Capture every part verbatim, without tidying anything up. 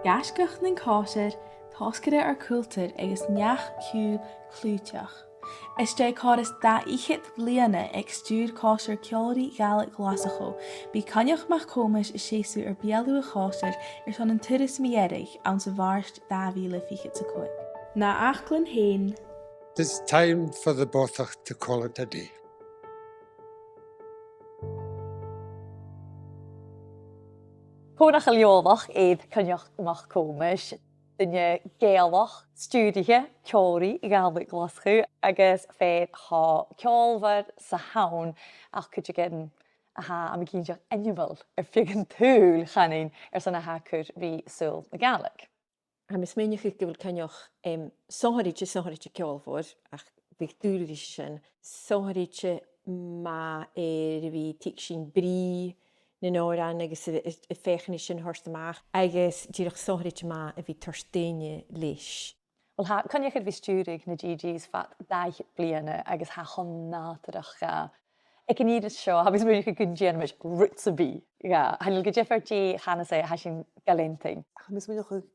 Gaisgeach nan còisir, tosgaire ar cultar agus neach-ciùil cliùiteach. Às dèidh còrr is dà fhichead bliadhna aig stiùir Còisir Ceòlraidh Ghàidhlig Ghlaschu, bidh Coinneach MacThòmais a' seasamh air beulaibh a' chòisir airson an turas mu dheireadh anns a' Mhàrt dà mhìle fichead 's a còig. Na fhaclan fhèin. It is time for the bothaich to call it a day. Cò nach eil eòlach air Coinneach MacThòmais, duine Gàidhealach, stiùiriche Ceòlraidh Ghàidhlig Ghlaschu, agus fear cho ceòlmhor 's a th' ann, ach cuideigin a tha, tha mi cinnteach, ainmeil air feadh an t-saoghail, chanainn, airson a tha e a' cur ri saoghal na Gàidhlig. Tha mi a' smaoineachadh gu bheil Coinneach, em, sònraichte, sònraichte ceòlmhor, ach bidh dùil ris sin, sònraichte math air a bhith a' tuigsinn brìgh nan òran agus a, a, a' feuchainn sin a thoirt a-mach, agus dìreach sònraichte math a bhith a' toirt daoine leis. Uill, tha Coinneach air a bhith a' stiùireadh na Gee Gees fad dà fhichead bliadhna agus tha e cho nàdarrach dha. Aig an ìre seo, tha mi a' smaoineachadh gun dèanamaid rud sam bith dha. Chan eil gu diofar dè chanas e, tha sinn ga leantainn. Tha mi a' smaoineachadh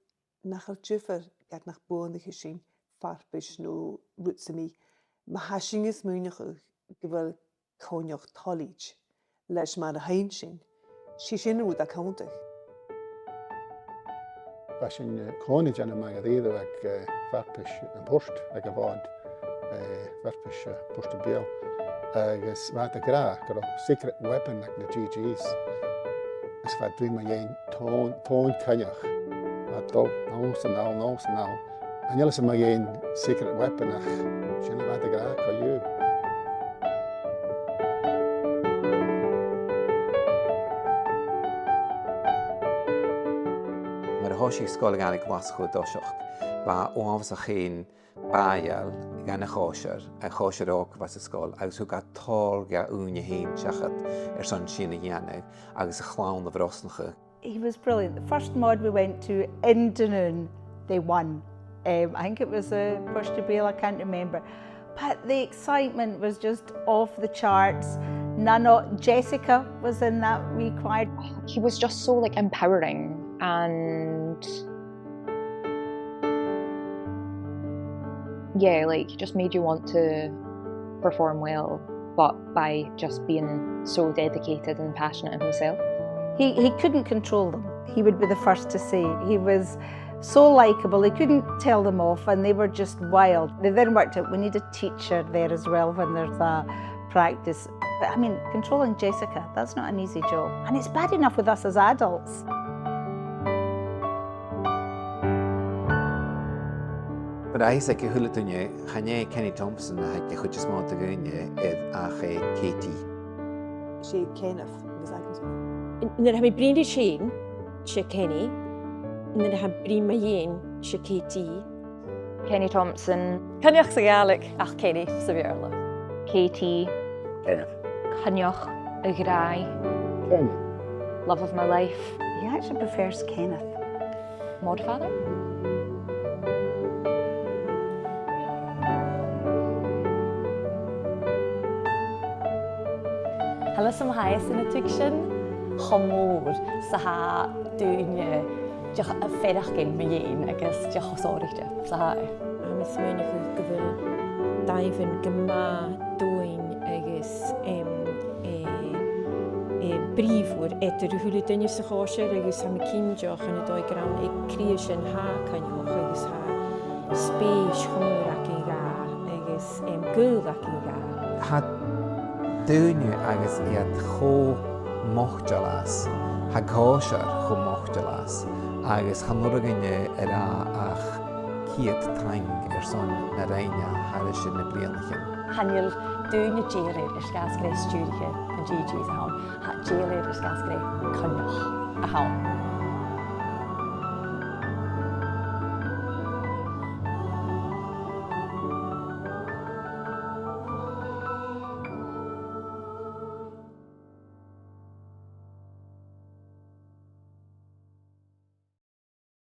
nach eil diofar ged nach buannaicheas sinn farpais no rud sam bith, ma tha sinn a' smaoineachadh gu bheil Coinneach toilichte leis mar a sheinn sinn, 's e sin an rud a tha a' cunntadh. Bha sinn, eh, a' còmhnaidh a' dèanamh math dha-rìribh aig, eh, farpais am port aig a' Mhòd, eh, farpais, eh, Port a' Bheurla. Agus bha iad ag ràdh gun robh secret weapon aig na Gee Gees. Is bha iad a' bruidhinn mu dheidhinn tòn, tòn Choinnich. Bha iad a' dol a-null 's a-nall, a-null 's a-nall. Chan eil fhios agam mu dheidhinn secret weapon ach sin a bha iad ag ràdh co-dhiù. Nuair a thòisich Sgoil Ghàidhlig Ghlaschu an toiseach, bha e uabhasach fhèin bàidheil dhan a' chòisir, a' chòisir òg a bha san sgoil, agus thug e tòrr dha ùine fhèin seachad airson sin a dhèanamh agus a' chlann a bhrosnachadh. He was brilliant. The first Mòd we went to in Dunoon, they won. Um, I think it was a Port a' Bheurla, I can't remember. But the excitement was just off the charts. Nano, Jessica was in that wee choir. He was just so, like, empowering and, yeah, like, just made you want to perform well, but by just being so dedicated and passionate in himself. He, he couldn't control them. He would be the first to say. He was so likeable, he couldn't tell them off, and they were just wild. They then worked out we need a teacher there as well when there's a practice. But, I mean, controlling Jessica, that's not an easy job. And it's bad enough with us as adults. Bha fhios aig a h-uile duine, chan e Kenny Thompson a th' aig a' chuid as motha de dhaoine air ach, eh, K T. 'S e Kenneth a bhios agamsa. Nuair a tha mi a' bruidhinn ri Shane, 's e Kenny. Nuair a tha mi a' bruidhinn mu dheidhinn, 's e K T. Kenny Thompson. Coinneach sa Ghàidhlig ach Kenny sa Bheurla. K T. Kenneth. Coinneach a ghràidh. Kenny. Love of my life. He actually prefers Kenneth. Mòd a' Phàidsean. Tha fhios agam, tha e san tuigse cho mòr 's a tha daoine dìreach a' faireachdainn mu dheidhinn agus dìreach cho sònraichte 's a tha e. Tha mi a' smaoineachadh gu bheil dàimhean gu math domhainn agus, em, eh, eh, brìoghmhor eadar a h-uile duine sa chòisir agus tha mi cinnteach ann an dòigh gur ann aig cridhe sin tha Coinneach agus tha spèis cho mòr againn dha agus, em, gaol againn dha. Tha daoine agus iad cho moiteil às, tha a' chòisir cho moiteil às, agus chan urrainn dhuinne a ràdh ach ceud taing airson na rinn e thairis air na bliadhnaichean. Chan eil daoine dèidheil air air sgàth 's gur e stiùiriche nan Gee Gees a th' ann, tha dèidheil air air sgàth 's gur e Coinneach a th' ann.